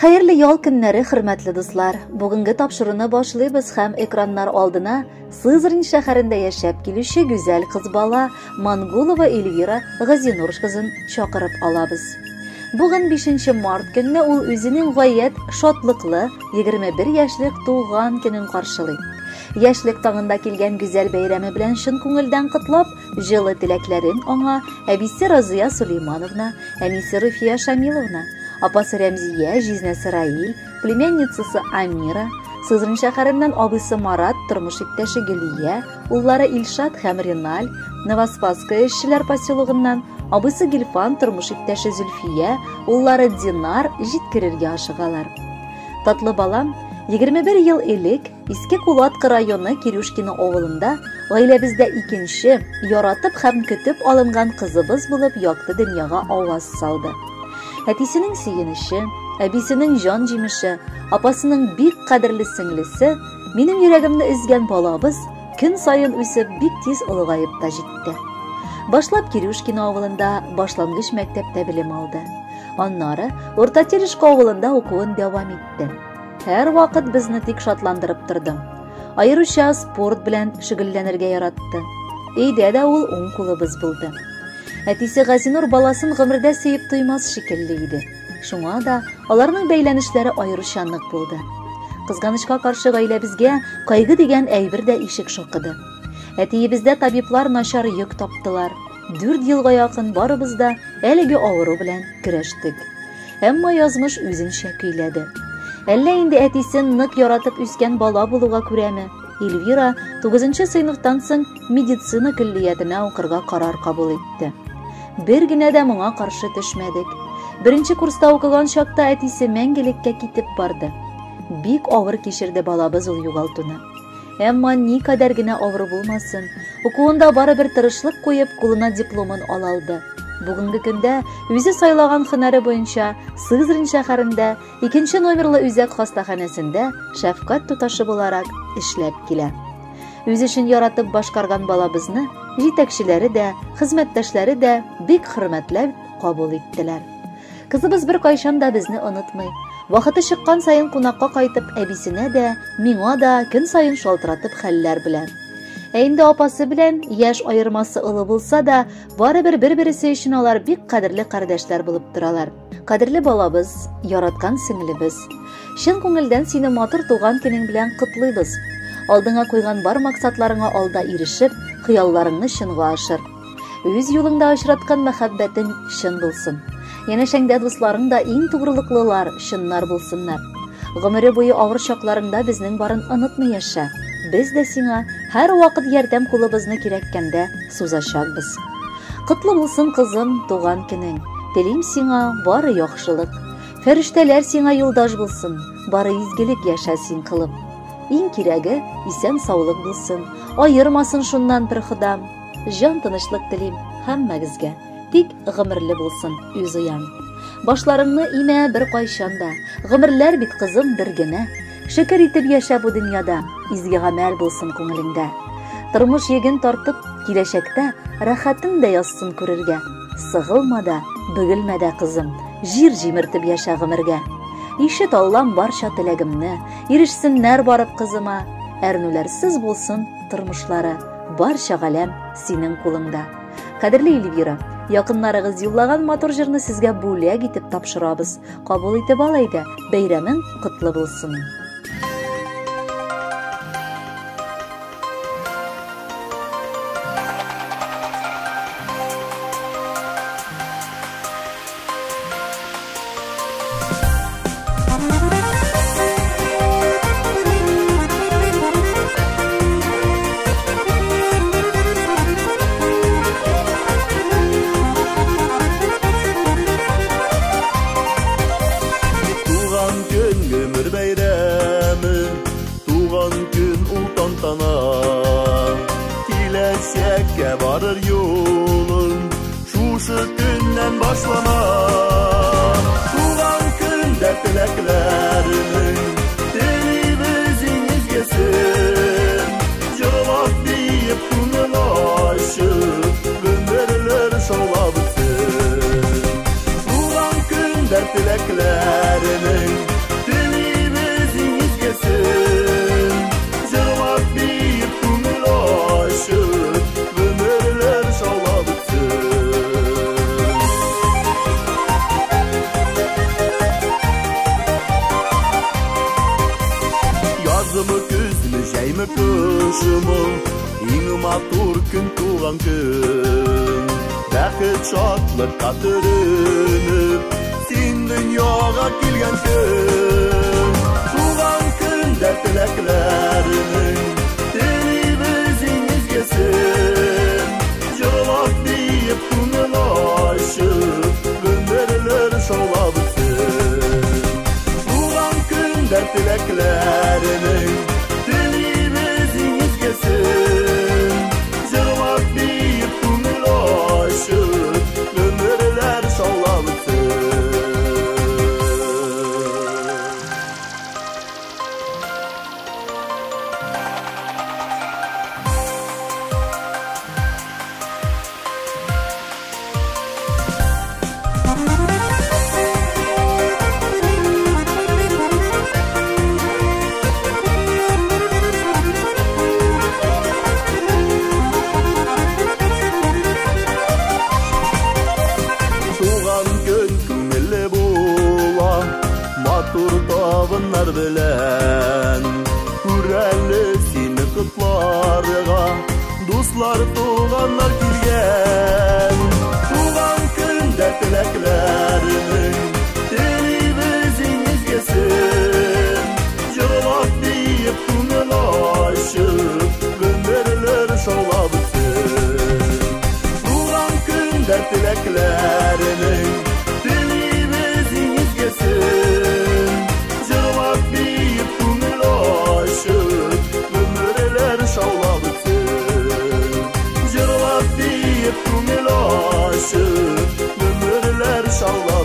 Хәерле ял көннәре, хөрмәтле дуслар. Бүгенге тапшыруны башлыйбыз һәм экраннар алдына Сызрань шәһәрендә яшәп килүче гүзәл кыз бала Мангулова Эльвира Газинур кызын чакырып алабыз. Бүген 5 март көнне ул үзенең гаять шатлыклы 21 яшьлек туган көнен каршылый. Яшьлек таңында килгән гүзәл бәйрәме белән чын күңелдән котлап, җылы теләкләрен аңа әбисе Разия Сулеймановна, әнисе Руфия Шамиловна, апасы Рәмзия, җизнәсе Раил, племянницасы Амира, Сызрань шәһәреннән абыйсы Марат, тормыш иптәше Гөлия, уллары Илшат һәм Реналь, Новоспасское эшчеләр поселогыннан абыйсы Гильфан, тормыш иптәше Зөлфия, уллары Динар җиткерергә ашыгалар. Татлы балам, 21 ел элек Иске Кулатка районы Кирюшкино авылында гаиләбездә икенче, яратып һәм көтеп алынган кызыбыз булып якты дөньяга аваз салды. Әтисенең сөенече, әбисенең җан җимеше, апасының бик кадерле сеңлесе, минем йөрәгемне өзгән балабыз көн саен үсеп бик тиз олыгаеп та җитте. Башлап Кирюшкино авылында башлангыч мәктәптә белем алды. Аннары Урта Терешка авылында укуын дәвам итте. Һәр вакыт безне тик шатландырып торды. Аеруча спорт белән шөгыльләнергә яратты. Өйдә дә ул уң кулыбыз булды. Әтисе Газинур баласын гомердә сөеп туймас шикелле иде. Шуңа да аларның бәйләнешләре аеруча нык булды. Кызганычка каршы гаиләбезгә кайгы дигән әйбер дә ишек шакыды. Әтиебездә табиблар начар йөк таптылар. 4 елга якын барыбыз да әлеге авыру белән көрәштек. Әмма язмыш үзенчә көйләде. Әллә инде әтисен нык яратып үскән бала булуга күрәме? Эльвира 9 сыйныфтан соң медицина көллиятенә укырга карар кабул итте. Бер генә дә моңа каршы төшмәдек. Беренче курста укыган чакта әтисе мәңгелеккә китеп барды. Бик авыр кичерде балабыз ул югалтуны. Әмма никадәр генә авыр булмасын, укуында барыбер тырышлык куеп, кулына дипломын ала алды. Бүгенге көндә үзе сайлаган һөнәре буенча Сызрань шәһәрендә 2 номерлы үзәк хастаханәсендә шәфкать туташы буларак эшләп килә. Үз эшен яратып башкарган балабызны җитәкчеләре дә, хезмәттәшләре дә бик хөрмәтләп кабул иттеләр. Кызыбыз бер кайчан да безне онытмый. Вакыты чыккан саен кунакка кайтып, әбисенә дә, миңа да көн саен шалтыратып хәлләр белән. Ә инде апасы белән яшь аермасы олы булса да, барыбер бер-берсе өчен алар бик кадерле кардәшләр булып торалар. Кадерле балабыз, яраткан сеңлебез, чын күңелдән сине матур туган көнең белән котлыйбыз. Алдыңа куйган бар максатларыңа алда ирешеп, хыялларыңны чынга ашыр. Үз юлыңда очраткан мәхәббәтең чын булсын. Янәшәңдә дусларың да иң тугрылыклылар, чыннар булсыннар. Гомере буе авыр чакларыңда безнең барын онытмый яшә. Без дә сиңа һәр вакыт ярдәм кулыбызны кирәккәндә сузачакбыз. Котлы булсын, кызым, туган көнең. Телим сиңа бары яхшылык. Фәрештәләр сиңа юлдаш булсын, бары изгелек яшә син кылып. Иң кирәге исән саулык булсын. Аермасын шуннан бер Ходам. Җан тынычлык телим һәммәгезгә. Тик гомерле булсын үз ояң. Башларыңны имә бер кайчан да. Гомерләр бит, кызым, бер генә. Шөкер итеп яшә бу дөньяда. Изге гамәл булсын күңелеңдә. Тормыш йөген тартып, киләчәктә рәхәтен дә язсын күрергә. Сыгылма да, бөгелмә дә, кызым. Җир җимертеп яшә гомергә. Ишет Аллам барча теләгемне, ирешсеннәр барып кызыма. Әрнүләрсез булсын тормышлары. Барча галәм синең кулыңда. Кадерле Эльвира, якыннарыгыз юллаган матур җырны сезгә бүләк итеп тапшырабыз. Кабул итеп ал әйдә, бәйрәмең котлы булсын. Барыр юлың шушы көннән башлана. Туган көндә теләкләреңнең телибез иң изгесен. Җырлап биеп күңел ачып, гомерләр шаулап үтсен. Туган көндә теләкләреңнең матур көн туган көн. Бәхет шатлыкка төренеп, син дөньяга килгән көн. Туган көндә теләкләреңнең телибез иң изгесен. Җырлап биеп күңел ачып, гомерләр шаулап үтсен. Туган көндә теләкләреңнең телибез иң изгесен. Җырлап биеп күңел ачып, гомерләр шаулап үтсен. Туган көн күңелле була, матур табыннар белән. Күрәле сине котларга, дуслар, туганнар килгән. Туган көндә теләкләреңнең телибез иң изгесен. Җырлап биеп күңел ачып, гомерләр шаулап үтсен. Туган көндә теләкләреңнең телибез иң изгесен. Җырлап биеп күңел ачып, гомерләр шаулап үтсен. Җырлап биеп күңел ачып, гомерләр шаулап